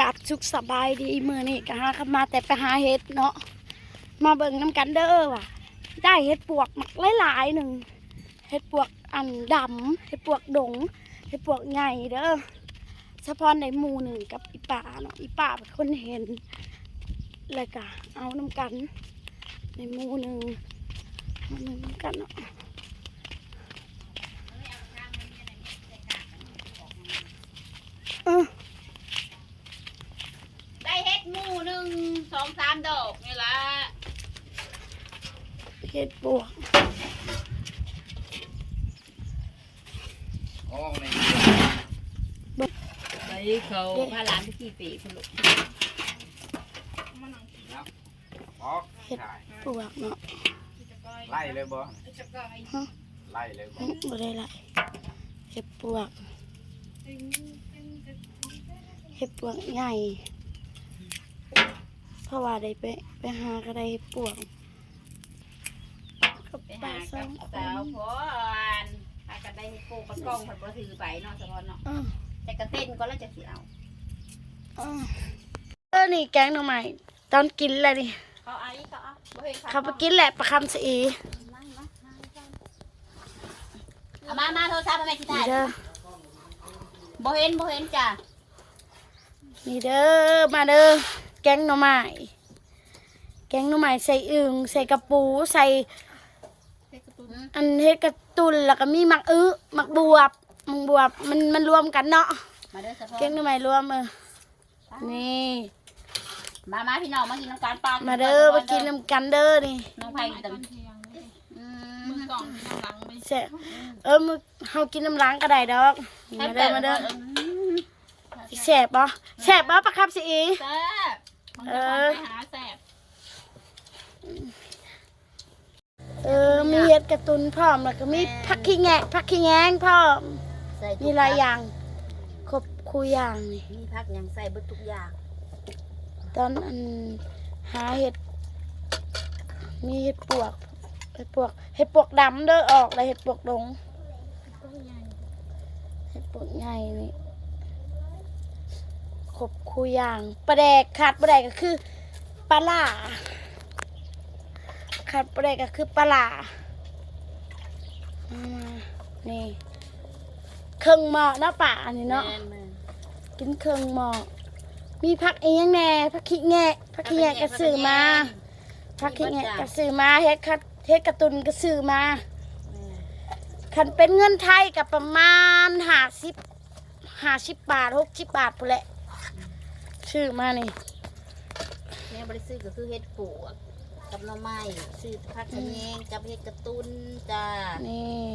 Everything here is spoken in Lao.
ກາບສຸກສະບາຍດີ ມື້ນີ້ກໍຫາກັນມາແຕ່ໄປຫາເຫັດເນາະ ມາເບິ່ງນຳກັນເດີວ່າໄດ້ເຫັດປວກໝາກຫຼາຍໆໜຶ່ງ ເຫັດປວກອັນດຳ ເຫັດປວກດົງ ເຫັດປວກໃຫຍ່ເດີ. ສະພອນໄດ້ໝູ່ໜຶ່ງກັບອີ່ປ້າເນາະ ອີ່ປ້າເປັນຄົນເຫັນ ແລ້ວກະເອົານຳກັນ ໄດ້ໝູ່ໜຶ່ງ ເອົານຳກັນເນາະ ເອີ. ໄດ້ເຫັດໝູ່ໜຶ່ງ ສອງສາມດອກນີ້ລະ ເຫັດປວກ ໂອ້ ໃນ ໄປເຂົາພາຫຼານໄປຂີ່ເປພຸ້ນລູກ ເນາະ ອອກ ເຫັດປວກເນາະ ໄລ່ເລີຍບໍ່? ຮະ? ໄລ່ເລີຍບໍ່? ບໍ່ໄດ້ໄລ່ ເຫັດປວກ ເຫັດປວກໃຫຍ່ ເພາະວ່າໄດ້ໄປ ໄປຫາກໍໄດ້ເຫັດປວກ ກັບ ໄປຫາກັບສາວພອນ ພາກັນໄດ້ເຫັດໂປກ ບັກກ້ອງເພິ່ນບໍ່ຖືໄປເນາະ ສາວພອນເນາະ ເອີ ຈັກກະເຕັ້ນກ່ອນແລ້ວຈັກຊິເອົາ ເອີ. ເອີ ນີ້ແກງໜໍ່ໄມ້ ຕອນກິນແລ້ວນີ້ ເຂົາເອົາ ເຂົາເອົາ ບໍ່ເຫັນ ເຂົາໄປກິນແຫຼະ ປາຄຳສະອີ ເອົາມາ ມາ ໂທລະສັບໃຫ້ແມ່ຊິຖ່າຍ ນີ້ເດີ ບໍ່ເຫັນ ບໍ່ເຫັນຈ້າ ນີ້ເດີ ມາເດີ ແກງໜໍ່ໄມ້ ແກງໜໍ່ໄມ້ໃສ່ອຶ່ງ ໃສ່ກະປູ ໃສ່ ເຫັດກະຕຸນ ອັນເຫັດກະຕຸນ ແລ້ວກໍມີໝາກອຶ ໝາກບວບ ໝາກບວບ ມັນ ມັນລວມກັນເນາະ ມາເດີສາວພອນ ແກງໜໍ່ໄມ້ລວມ ເອີ. ນີ້ ມາ ມາ ພີ່ນ້ອງ ມາກິນນຳກັນ ມາເດີ ມາກິນນຳກັນເດີ ນີ້ ນ້ອງໄຜ່ກິນຕຳ ອືມ ແຊບ ເອີ ມື້ເຮົາກິນນຳຫຼັງກໍໄດ້ດອກ ມາເດີ ມາເດີ ອືມ ແຊບບໍ່? ແຊບບໍ່ ປາຄຳສະອີ? ແຊບ ເອີ ໄປຫາແຊບ. ເອີ ມີເຫັດກະຕຸນພ້ອມ ແລ້ວກໍມີ ແມ່ນ ຜັກຂະແຍງ ຜັກຂະແຍງພ້ອມ ມີຫຼາຍຢ່າງ ຄົບຄູ່ຢ່າງນີ້ ມີຜັກຫຍັງໃສ່ເບິດທຸກຢ່າງ ຕອນອັນຫາເຫັດ ມີເຫັດປວກ ເຫັດປວກ ເຫັດປວກດຳເດີ ອອກແລ້ວເຫັດປວກດົງ ເຫັດປວກໃຫຍ່ນີ້ ຄົບຄູ່ຢ່າງ ປາແດກ ຂາດບໍ່ໄດ້ກໍຄືປາຫຼ້າ ຂາດບໍ່ໄດ້ກໍຄືປາຫຼ້າ ອືມ ນີ້ ເຄິ່ງໝໍ້ເນາະ ປາອັນນີ້ເນາະ ແມ່ນໆ ກິນເຄິ່ງໝໍ້ ມີຜັກອີ່ຫຍັງແດ່ ຜັກຂະແຍງ ຜັກຂະແຍງກໍຊື້ມາ ຜັກຂະແຍງ ມີເບິດຈ້ະ ກໍຊື້ມາ ເຫັດກະ ເຫັດກະຕຸນກໍຊື້ມາ ແມ່ນ ຄັນເປັນເງິນໄທກໍປະມານຫ້າສິບ ຫ້າສິບບາດ ຫົກສິບບາດພຸ້ນແຫຼະ ຊື້ມານີ້ ແນວບໍ່ໄດ້ຊື້ກໍຄືເຫັດປວກກັບໜໍ່ໄມ້ ຊື້ຜັກຂະແຍງ ອືມ ກັບເຫັດກະຕຸນຈ້າ ນີ້